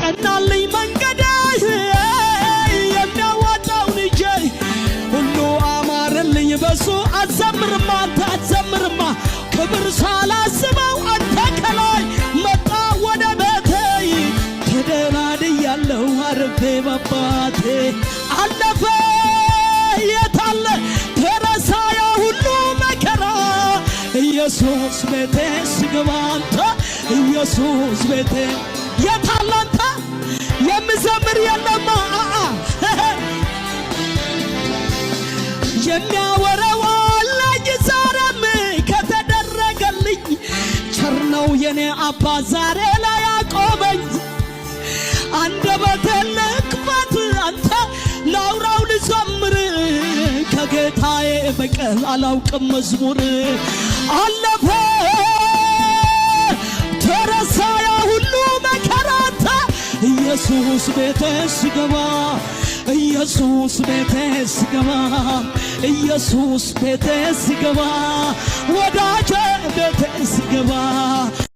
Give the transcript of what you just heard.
ቀናልኝ መንገዴ፣ የሚያዋጣውን ይዤ ሁሉ አማረልኝ በሱ። አትዘምርማ አንተ፣ አትዘምርማ? ክብር ሳላስበው አንተ ከላይ መጣ ወደ ቤቴ። ተደላድያለሁ አርፌ ባባቴ። አለፈ፣ የታለ ተረሳ ያ ሁሉ መከራ ኢየሱስ ቤቴ ስገባ። አንተ ኢየሱስ ቤቴ የታለ? አንተ የሚዘምር የለማ። አአ የሚያወራው አለኝ ዛሬም ከተደረገልኝ። ቸር ነው የኔ አባት ዛሬ ላይ አቆመኝ። አንደበቴን ልክፈት አንተ፣ ላውራው ልዘምር፣ ከጌታዬ በቀር አላውቅም መዝሙር። አለፈ፣ ተረሳ ያ ሁሉ መከራታ ኢየሱስ ቤቴ ስገባ፣ ኢየሱስ ቤቴ ስገባ፣ ኢየሱስ ቤቴ ስገባ።